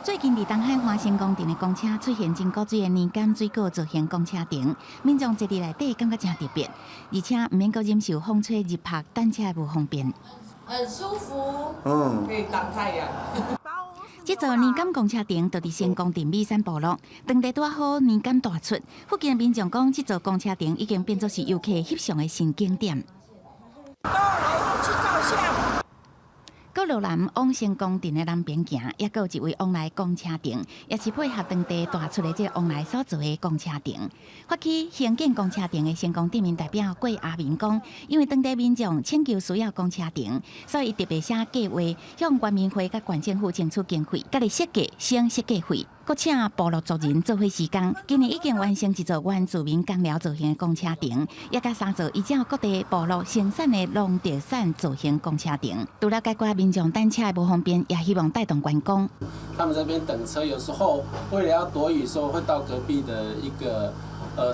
最近佇東海岸成功鎮的公車出現真古錐的年柑水果造型公車亭，民眾坐佇內底感覺誠特別，而且毋免閣忍受風吹日曝等車的無方便。很舒服，可以擋太陽。這座年柑公車亭就佇成功鎮米山部落，當地拄好年柑大出，附近的民眾講，這座公車亭已經變作是遊客翕相的新景點。都來去照相。閣羅南往成功鎮的南邊行，猶閣有一位往來公車亭，也是配合當地大出的這个往來所做的公車亭。發起興建公車亭的成功鎮民代表郭阿明講，因為當地民眾請求需要公車亭，所以特別寫計劃向原民會佮縣政府爭取經費，家己設計省設計費，閣請部落族人做伙施工。今年已經完成一座原住民工寮造型的公車亭，也佮三座依照各地部落生產的農特產造型公車亭。除了解決民眾等車的無方便，也希望帶動觀光。他們這邊等車，有時候為了要躲雨，說會到隔壁的一個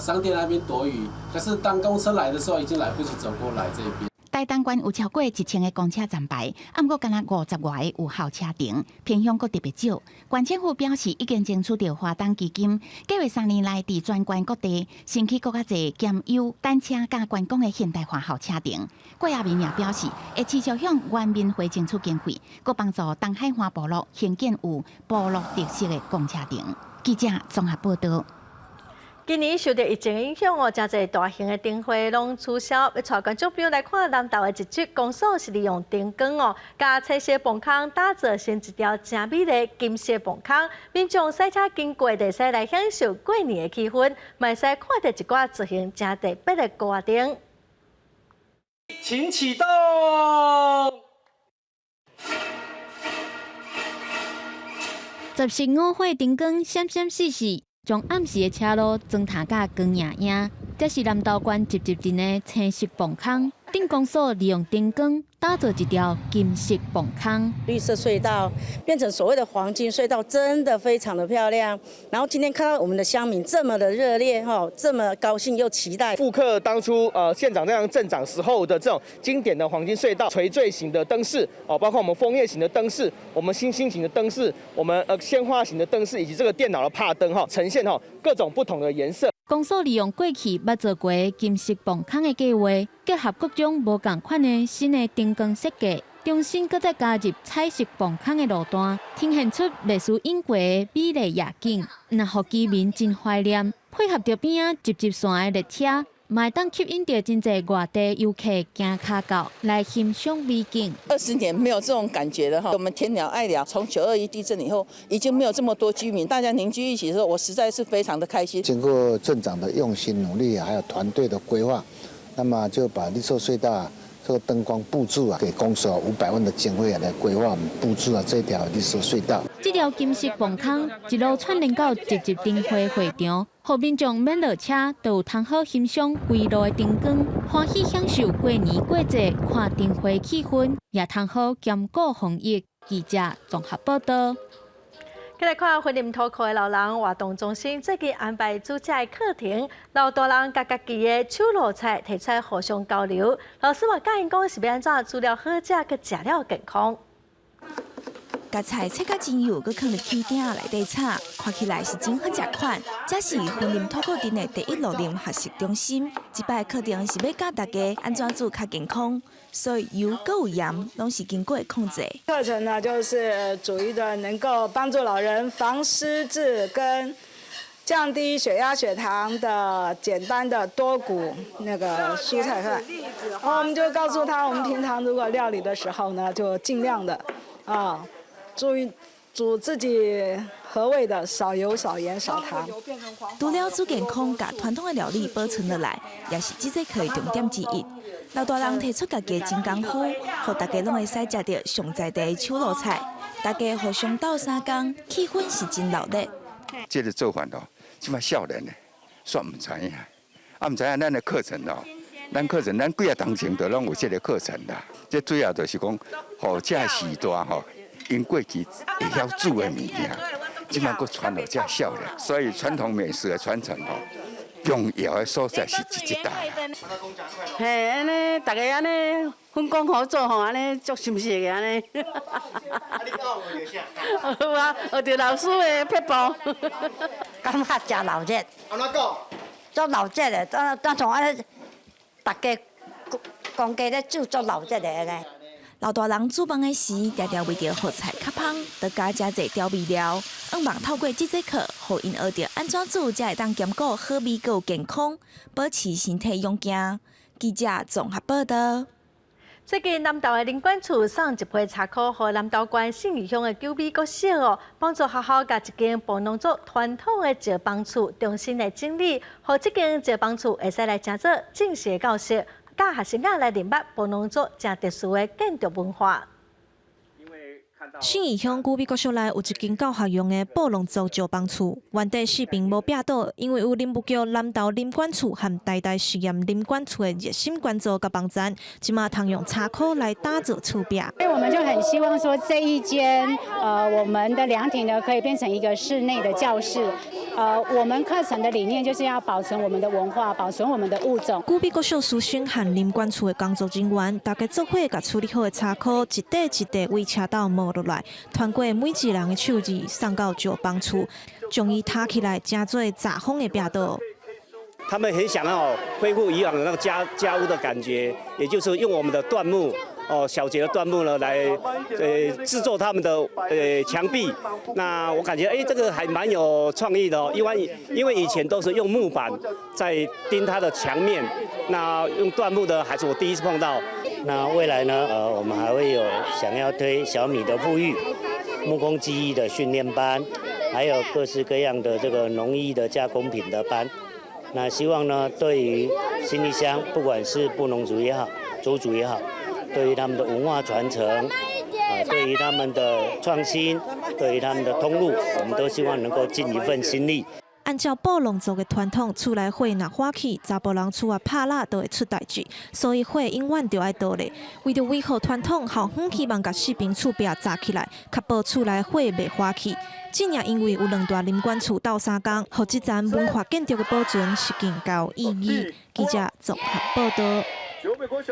商店那邊躲雨。可是當公車來的時候，已經來不及走過來這邊。台東縣有超過1000个公車站牌，毋過干焦50外个有候車亭，偏鄉閣特別少。縣政府表示，已經爭取著華東基金，計劃3年內佇全縣各地興起閣較濟兼優等車佮觀光的現代化候車亭。郭亞明也表示，會持續向原民會爭取經費，閣幫助東海岸部落興建有部落特色的公車亭。記者綜合報導。今年受到疫情影響哦，誠濟大型的燈會攏取消。欲帶觀眾朋友來看南投的一出公所是利用燈光哦，佮彩色磅空打造成一條誠美麗金色磅空，民眾駛車經過，就會使來享受過年的氣氛，嘛會使看著一寡造型誠特別的鼓仔燈。請啟動。15火燈光閃閃爍爍，將暗時的車路妝塗甲光熠熠。這是南投縣集集鎮的青色磅空，鎮公所利用燈光打造一條金色磅空。綠色隧道變成所謂的黃金隧道，真的非常的漂亮。然後今天看到我們的鄉民這麼的熱烈，哈，這麼高興又期待。復刻當初縣長這樣鎮長時候的這種經典的黃金隧道垂墜型的燈飾，哦，包括我們楓葉型的燈飾，我們星星型的燈飾，我們鮮花型的燈飾，以及這個電腦的帕燈，哈，呈現哈各種不同的顏色。公所利用過去捌做過金色磅空的計劃，結合各種無仝款的新的燈光設計，重新閣再加入彩色磅空的路段，呈現出歷史影過的美麗夜景，若予居民真懷念。配合著邊仔集集線的列車，嘛會當吸引著真濟外地遊客行跤到來欣賞美景。 20年沒有這種感覺了哈，我們添寮愛寮，從9·21地震以後，已經沒有這麼多居民，大家凝聚一起的時候，我實在是非常的開心。經過鎮長的用心努力，還有團隊的規劃，那麼就把綠色隧道這個燈光佈置啊，給公所500萬的經費啊，來規劃我們佈置啊這條綠色隧道。這條金色磅空一路串聯到集集燈會會場，予民眾免落車，都有通好欣賞規路的燈光，歡喜享受過年過節看燈會氣氛，也通好兼顧防疫。記者綜合報道。繼來看雲林土庫的老人活動中心最近安排煮食的課程，老大人共家己的手路菜提出來互相交流。老師嘛教𪜶講是欲按怎煮了好食，閣食了健康。共菜切甲真幼，閣囥佇起鼎內底炒，看起來是真好食款。這是雲林土庫鎮的第一老齡學習中心，這擺課程是欲教大家按怎煮較健康，所以油閣有鹽攏是經過控制。課程呢，就是煮一個能夠幫助老人防失智跟降低血壓、血糖的簡單的多穀那個蔬菜飯。然後我們就告訴他，我們平常如果料理的時候呢，就盡量的啊。注意煮自己合胃的，少油、少鹽、少糖。除了煮健康，共傳統的料理保存落來，也是這節課的重點之一。老大人提出家己的真功夫，予大家攏會使食著上在地的手路菜，大家互相鬥相共，氣氛是真熱鬧。這個做法哦，這馬少年的煞毋知影，啊毋知影咱的課程哦，咱課程咱幾仔當前都攏有這個課程啦。這主要就是講，予這時代吼。𪜶過去會曉煮的物件，這馬閣傳予這少年，所以傳統美食的傳承吼，重要的所在是佇這搭。嘿，按呢，大家按呢分工合作吼，按呢足心適的按呢。好啊，學著老師的撇步。感覺誠熱鬧。按怎講？足熱鬧的，當當像按呢，大家公家咧煮足熱鬧的按呢。老大人煮飯的時，常常為著予菜較芳，就加誠濟調味料。向望透過這節課，予𪜶學著按怎煮，才會當兼顧好味閣有健康，保持身體勇健。記者綜合報道。最近南投的林管處送一批柴箍，予南投縣信義鄉的九美國小哦，幫助學校共一間布農族傳統的石枋厝重新來整理，予這間石枋厝會使來成做正式的教室。教學生仔來認捌布農族誠特殊的建築文化。信義鄉九美國小內有一間教學用的布農族石枋厝，原底四爿無壁倒，因為有林務局南投林管處和台大實驗林管處的熱心捐助佮幫贊，這馬通用柴箍來打造厝壁。所以我們就很希望說，這一間我們的涼亭呢，可以變成一個室內的教室。我們課程的理念就是要保存我們的文化，保存我們的物種。九美國小師生和林管處的工作人員，大家做伙共處理好的柴箍，一塊一塊對車斗磨落來，傳過每一人的手指送到石枋厝，將伊疊起來，成做閘風的壁道。他們很想要恢復以往的那個家屋的感覺，也就是用我們的椴木。哦，小節的椴木呢，來製作他們的牆壁。那我感覺這個還蠻有創意的哦，因為以前都是用木板在釘它的牆面，那用椴木的還是我第一次碰到。那未來呢，我們還會有想要推小米的復育、木工技藝的訓練班，還有各式各樣的這個農藝的加工品的班。那希望呢，對於信義鄉，不管是布農族也好，鄒族也好，對於他們的文化傳承，啊，對於他們的創新，對於他們的通路，我們都希望能夠盡一份心力。按照布農族的傳統，厝內火若火起，查埔人厝仔拍蠟就會出代誌，所以火永遠著愛倒咧。為著維護傳統，校方希望共四爿厝壁紮起來，確保厝內火袂火起。正也因為有兩大林管處鬥相共，予這層文化建築的保存是更有意義。記者綜合報道。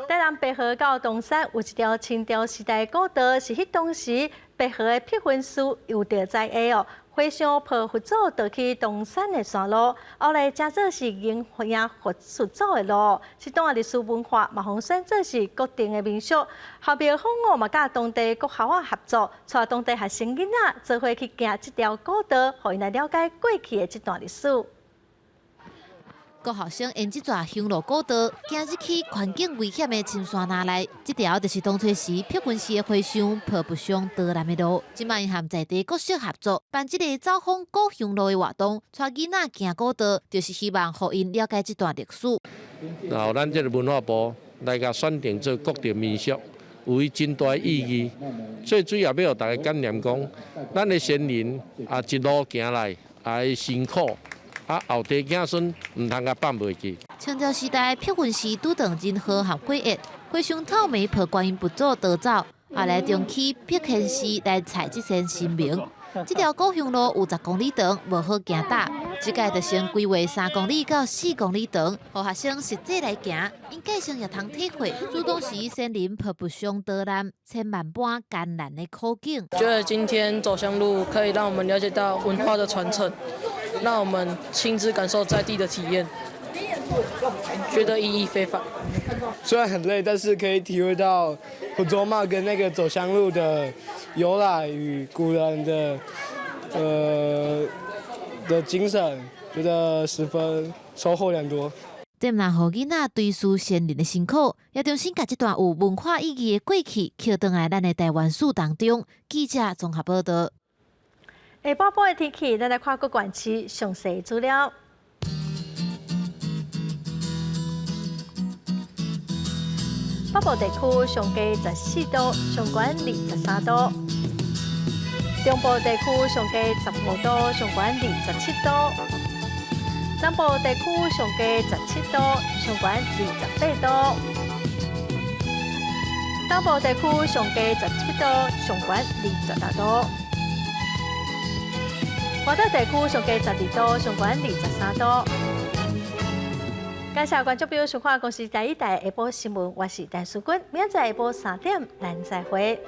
台南白河到東山有一條清朝時代古道，是彼當時白河的碧雲寺有著在的哦。和尚抱佛祖倒去東山的山路，後來成做是迎佛出祖的路，是當地歷史文化，嘛予選做是國定的民宿。後壁方哦嘛，佮當地國校仔合作，帶當地學生囡仔做伙去行這條古道，予𪜶來了解過去的這段歷史。國學生沿這逝香路古道，行入去環境危險的深山林內，這條就是當初時碧雲寺的和尚抱佛像逃難的路。這擺𪜶和在地國小合作，辦這个走訪古香路的活動，帶囡仔行古道，就是希望予𪜶了解這段歷史。然後咱這个文化部來共選定做國定民俗，有伊真大意義。最主要欲予大家感念講，咱的先人啊一路行來，啊辛苦，啊後代子孫毋通共放袂記。清朝時代，碧雲寺拄著人禍和火厄，和尚透暝抱觀音佛祖逃走，後來重起碧賢寺來採這尊神明。這條古香路有10公里長，無好行搭。這擺就先規劃3公里到4公里長，予學生實際來行。𪜶計算也通體會，自當時先人抱佛像逃難，千萬般艱難的苦景。覺得今天走香路可以讓我們了解到文化的傳承，讓我們親自感受在地的體驗，覺得意義非凡。雖然很累，但是可以體會到福州媽跟那個走香路的由來與古人的精神，覺得十分收穫良多。這毋但予囡仔追思先人的辛苦，也重新共這段有文化意義的過去，抾轉來咱的台灣史當中。記者綜合報道。下晡晡的天氣，咱來看各縣市詳細資料。北部地區上低14度，上懸23度；中部地區上低15度，上懸27度；南部地區上低17度，上懸28度；東部地區上低17度，上懸26度；外島地區上低12度，上懸23度。感謝觀眾朋友收看《公視台語台》下晡新聞，我是陳淑君，明仔載下晡3點，咱再會。